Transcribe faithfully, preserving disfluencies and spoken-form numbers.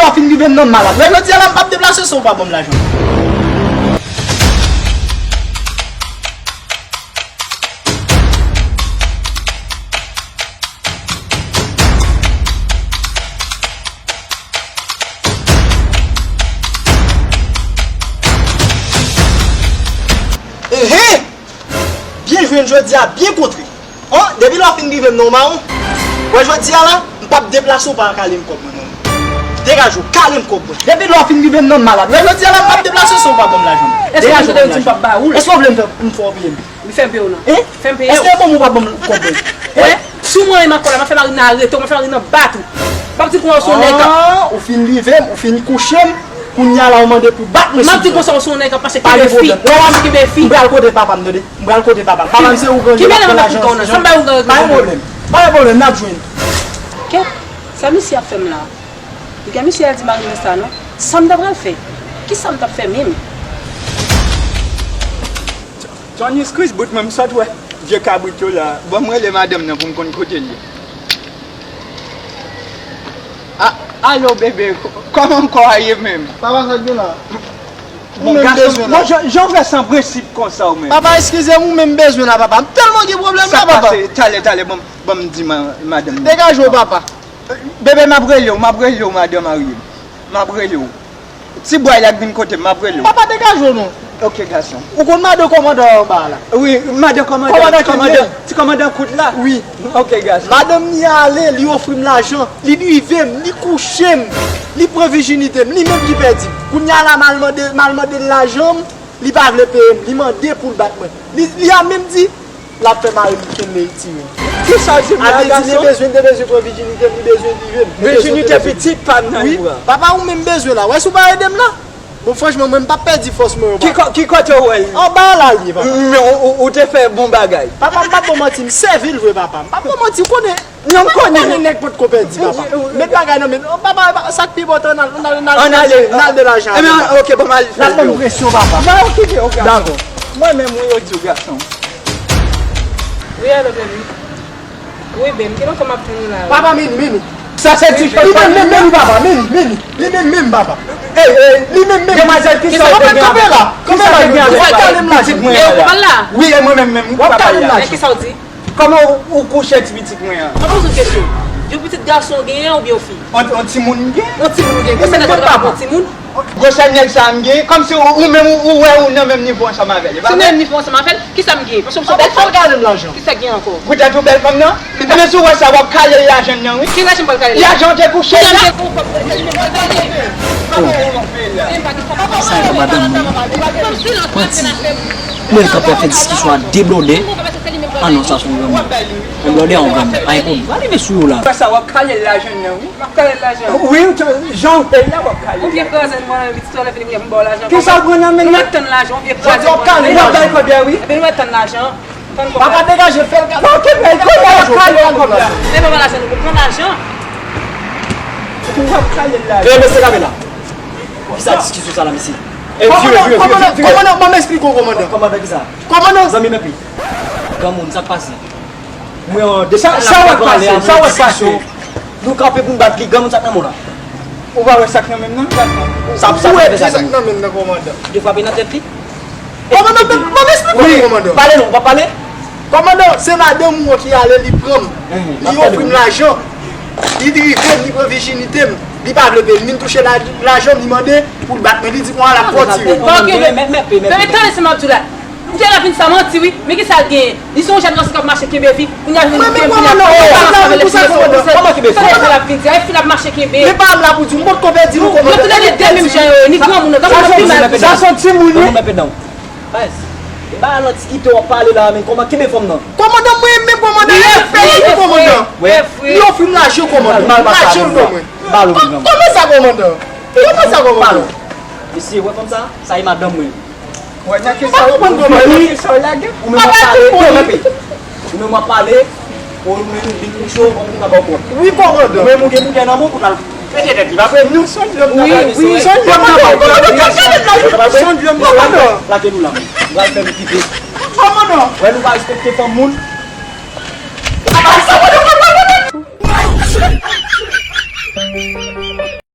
Lè w fin rive m nan malad. Wè jodi a la m p ap deplase san w pa ban m lajan. Ehe! Byen jwenn jodi a, byen kontre. An, depi lè w fin rive m nan yon mawon, wè jodi a la, m p ap deplase w pa kale m kòb mwen non. Degaje w, kale m kòb mwen. Depi lè w fin rive m nan malad. Wè jodi a la, m p ap deplase san w pa ban m lajan. Degaje w, ban m lajan. Èske w vle m fè, m fè w peye m? Wi, fè m peye w non. Hein? Fè m peye w. Èske e bon m ou pa ban m kòb mwen? Hein? Si w manyen m ankò la, m ap fè mari m nan arete w, m ap fè mari m nan bat ou. M ap di konsa w se yon nèg k ap... Ah, ou fin rive m, ou fin kouche m, kounye a la ou mande pou bat mwen. M ap di konsa w se yon nèg k ap mache kenbe fi. Pa gen pwoblèm. Lè w ap kenbe fi. M pral kote papa m, tande. M pral kote papa m. Papa m se ougan, l ap pran lajan. Ki mennaj w ap pran nan? Sa m bay ougan? Pa gen pwoblèm. Pa gen pwoblèm, n ap jwenn. Kèt, sa misye ap fè m la? Piga misye a di mari mwen sa non. Sa m ta pral fè? Kisa m t ap fè menm? Johnny Chris bout mwen m sot wè vye kabrit yo la. Ban m rele madanm nan pou m konn kote l ye. A, alo bebe, kòman kò a ye menm? Papa, sa k gen la? Ou menm bezwen la. Bon, jan, jan w fè san prensip konsa ou menm? Papa, eskize m, ou menm bezwen la, papa. M tèlman gen pwoblèm la, papa. Sa pase? Talè, talè, ban m, ban m di ma-, madanm nan. Degaje w, papa. Bebe, m ap rele w, m ap rele w, madanm Ariel. M ap rele w. Ti bway la k vin kote m, m ap rele w. Papa, degaje w non. Ok, gason. Ou konn madan kòmandan anba a la? Wi, madan kòmandan, kòmandan, ti kòmandan kout la? Wi. Ok, gason. Madanm li ale, li ofri m lajan, li drive m, li kouche m, li pran vijinite m, li menm ki pèdi m. Kounye a la, m al mande, m al mande l lajan m, li pa vle peye m, li mande pou l bat mwen. Li, li a menm di, l ap fè mari m kenbe tire m. Kisa w di m la, gason? Li bezwen, li bezwen pran vijinite m, li bezwen drive m. Vijinite pitit pa m nan li pran. Wi, papa, ou menm bezwen la. Wè si w pa ede m la. Bon, franchman, mwen, m p ap pèdi fòs mwen yo, papa. Ki ko-, ki kote w wè l? Anba a la l ye, papa. Men ou, ou, ou te fè bon bagay. Papa, m p ap ba w manti, m sèvi l vre, papa. M p ap ba w manti, ou konnen. Non, m konnen. Ou konnen nèg potko pèdi, papa. Met bagay nan men. Papa, sa k pi enpòtan, n al, n al, n al, n al de lajan. Ebyen, ok, bon, m al fè l. N ap ban m presyon, papa. N a okipe, ok. Dakò. Mwen menm, wi, yo di w, gason. Wi, alo, baby. Wi, baby, gen lontan m ap tann ou la, wi. Papa, men, men. Sa se ti... Li menm, men, men, papa, men, men. Li menm, men, papa. Ey, ey, li menm, men. Demwazèl, kisa w te gen avèk la? Kisa w te gen avèk la? Kisa w te gen avèk la? Wi, e mwen menm, menm, wi, papa. W ap kale m lajan. Kisa w di? Kòman ou, ou kouche ti pitit mwen an? Mwen poze w kesyon. Yon pitit gason w genyen oubyen yon fi? On, on timoun m gen. On timoun ou gen? Kòman nèg la pran on timoun? Gwosè nèg sa a m gen, kòmsi ou, ou menm ou, ou wè ou nan menm nivo ansanm avè l. Se menm nivo ansanm avè l? Kisa m gen? Paske m se yon bèl fanm. Kisa k gen ankò? Poutèt ou bèl fanm nan? Ebyen si w wè sa, w ap kale l lajan nan, wi. Ki lajan m pral kale l? Lajan w te kouche l la. Sa e madanm mwen. Mwen kanpe ap fè diskisyon a de blòdè. Ah non, sa se yon granmoun. Yon blòdè, yon granmoun. Pa gen pwoblèm. Pa rive sou yo la. Sa w ap kale l lajan nan, wi. M ap kale l lajan. Wi, jan w te la, w ap kale l. Yon vye kraze m pran nan men pitit ou, lè fini pou m ba w lajan. Kisa w pran nan men l? Mwen mèt tann lajan, yon vye kraze m pran nan men l. W ap bay kòb la, wi. Epi nou mèt tann lajan. Papa, degaje, fè l kale. Ok, men kòb la, w ap kale l kòb la. Men papa, lajan nou pou pran lajan. W ap kale l lajan. Ey, mesye, kanpe la. Kisa diskisyon sa la, mesye? Ey, vire, vire, vire, vire. Kòmandan, kòmandan, ban m esplike w, kòmandan. Kòmandan kisa? Kòmandan. Zanmi m epi. Granmoun, sa k pase? Mwen an, depi sa w ap pale a, sa w ap pase. Nou kanpe pou n bat li, granmoun, sa k nan men w la. Ou pa wè sa k nan men m nan? Sa, sa, ou wè sa k nan men m nan, kòmandan? Ou te frape nan tèt li? Kòmandan, ban m esplike w, kòmandan. Pale non, ou pa pale? Kòmandan, se madanm ou an ki ale, li pran m. Li ofri m lajan. Li drive m, li pran vijinite m. Li pa vle peye m. Li touche la, lajan m, li mande pou l bat mwen. Li di konsa l ap fè w tire. Ok, men, men, men, men, men, tande sa m ap di w la. Ou te la vin sa manti wi, men kisa l genyen? Li se yon jèn gason k ap mache kenbe fi, kounye a vin kenbe fi, l ap mache kenbe fi. Tande sa l ap vin di a, e fi l ap mache kenbe. Men pa m la pou di, m potko pèdi nou kòmandan. Yo toulède de menm jan yo ye, ni granmoun nan, granmoun nan pi mal. Sa se yon timoun wi. Baz, e pa al antikite w ap pale la, men kòman kenbe fanm nan? Kòmandan mwen menm kòmandan, li fè li kòmandan. Li ofri m lajan kòmandan. Lajan l ban mwen. Kòman sa kòmandan? Kòman sa kòmandan? Mesye, wè fanm sa? Sa e madanm mwen. Ou pa konprann kòman li. Ou menm w ap pale, ou menm w ap pale, ou menm vin kouche, ou konn sa ba w kòb. Wi, kòmandan. Ou menm ou gen moutè nan men w pou t al pete tèt li, pa vre? Non, se yon dlòm nan ba w. Wi, wi. Se yon dlòm nan ba w. Kòmandan, kòmandan, kòmandan. Lage nou la, men. M pral fè nou kite. Kòmandan. Wè nou pa respekte fanm moun. Kòmandan, kòmandan, kòmandan.